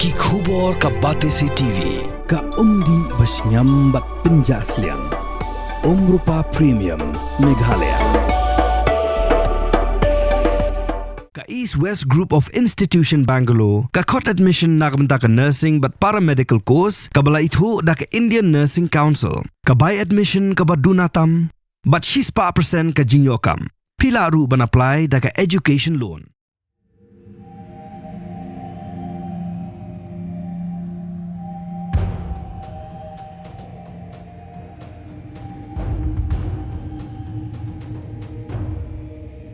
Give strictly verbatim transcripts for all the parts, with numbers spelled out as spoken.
Ki khubor ka Batesi T V. Ka umdih ba shngiam bad pynjah sliang. Umrupa Premium, Meghalaya. Ka East West Group of Institution Bangalore, ka khot admission na ka bynta ka nursing bad paramedical course, kaba la ithuh da ka Indian Nursing Council, ka bai admission kaba duna tam, bad shispah percent ka jingïoh kam. Phi lah ruh ban apply da ka education loan.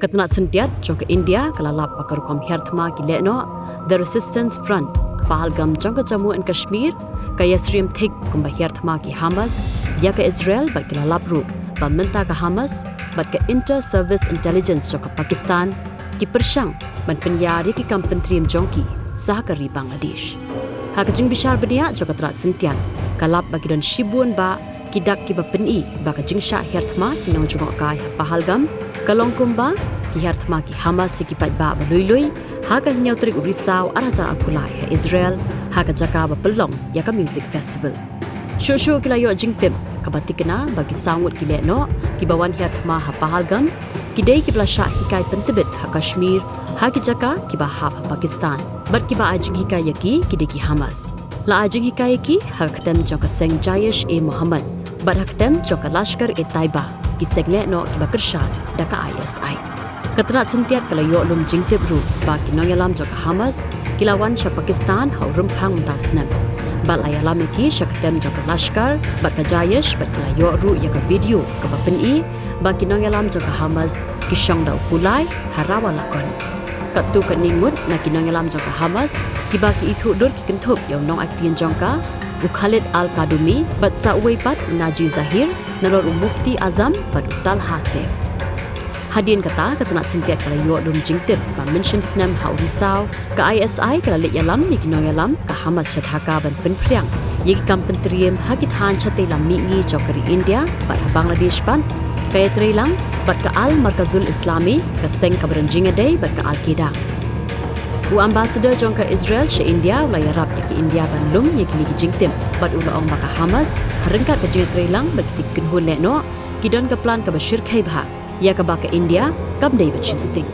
Ka tnat syntiat jong ka India ka la lap ba ka rukom hiar thma ki lehnoh, the Resistance Front, Pahalgam jong ka Jammu and Kashmir, ka ïasyriem thik kumba hiar thma ki Hamas ïa ka Israel, bad ki la lap ruh ba mynta ka Hamas bad ka Inter Service Intelligence jong ka Pakistan ki pyrshang ban pynïar ïa ki kam pyntriem jong ki sha ka ri Bangladesh. Ha ka jingbishar bniah jong ka tnat syntiat, ka lap ba ki don shibun bah ki dak kiba pyni ba ka jingshah hiar thma ki nongjngohkai ha Pahalgam ka long kumba ki hiar thma ki Hamas ïa ki paidbah ba lui lui ha ka hynñiew tarik u Risaw arhajar arphew lai ha Israel, ha ka jaka ba pynlong ïa ka music festival. Shuh shuh ki la ïoh jingtip kaba tikna ba ki saw ngut ki lehnoh kiba wan hiar thma ha Pahalgam ki dei kiba la shah hikai pyntbit ha Kashmir, ha ki jaka kiba hap ha Pakistan. Bad kiba ai jinghikai ïa ki ki dei ki Hamas. La ai jinghikai ïa ki ha ka ktem jong ka seng Jaish-e-Mohammed bad ha ka ktem jong ka Lashkar-e-Taiba, ki seng lehnoh kiba kyrshan da ka I S I. Ka tnat syntiat ka la ïoh lum jingtip ruh ba ki nongïalam jong ka Hamas ki la wan sha Pakistan ha u rymphang mynta u snem. Bad la ïalam ïa ki sha ka ktem jong ka Lashkar bad ka Jaish, bad ki la ïoh ruh ïa ka video kaba pyni ba ki nongïalam jong ka Hamas ki shong da u kulai ha Rawalakot. Katto katne ngut na ki nongïalam jong ka Hamas kiba ki ithuh dur ki kynthup ïa u nongai ktien jong ka, u Khalid Al-Kadumi, bad sa uwei pat u Naji Zahir, nalor u Mufti Azam bad u Talha Saif. Hadien kata, ka tnat syntiat ka la ïoh lum jingtip ba mynshem snem ha u Risaw, ka I S I ka la leit ïalam ïa ki nongïalam ka Hamas sha Dhaka ban pynphriang ïa ki kam pyntriem ha ki thaiñ shatei lam mihngi jong ka ri India bad ha Bangladesh pat, ka ïatreilang bad ka Al Markazul Islami, ka seng kaba don jingïadei bad ka Al Qaeda. U Ambassador jong ka Israel sha India u la ïarap ïa ka India ban lum ïa kine ki jingtip bad u la ong ba ka Hamas, ha ryngkat ka jingïatreilang bad kitei ki kynhun lehnoh, ki don ka plan kaba shyrkhei bha ïa kaba ka India kam dei ban shim sting.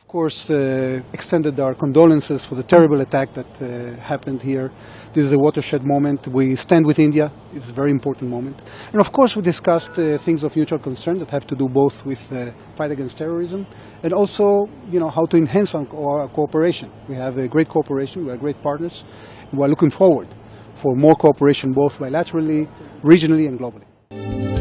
Of course, uh, extended our condolences for the terrible attack that, uh, happened here. This is a watershed moment. We stand with India. It's a very important moment. And of course, we discussed, uh, things of mutual concern that have to do both with, uh, fight against terrorism and also, you know, how to enhance our, our cooperation. We have a great cooperation. We are great partners. And we're looking forward for more cooperation both bilaterally, regionally, and globally.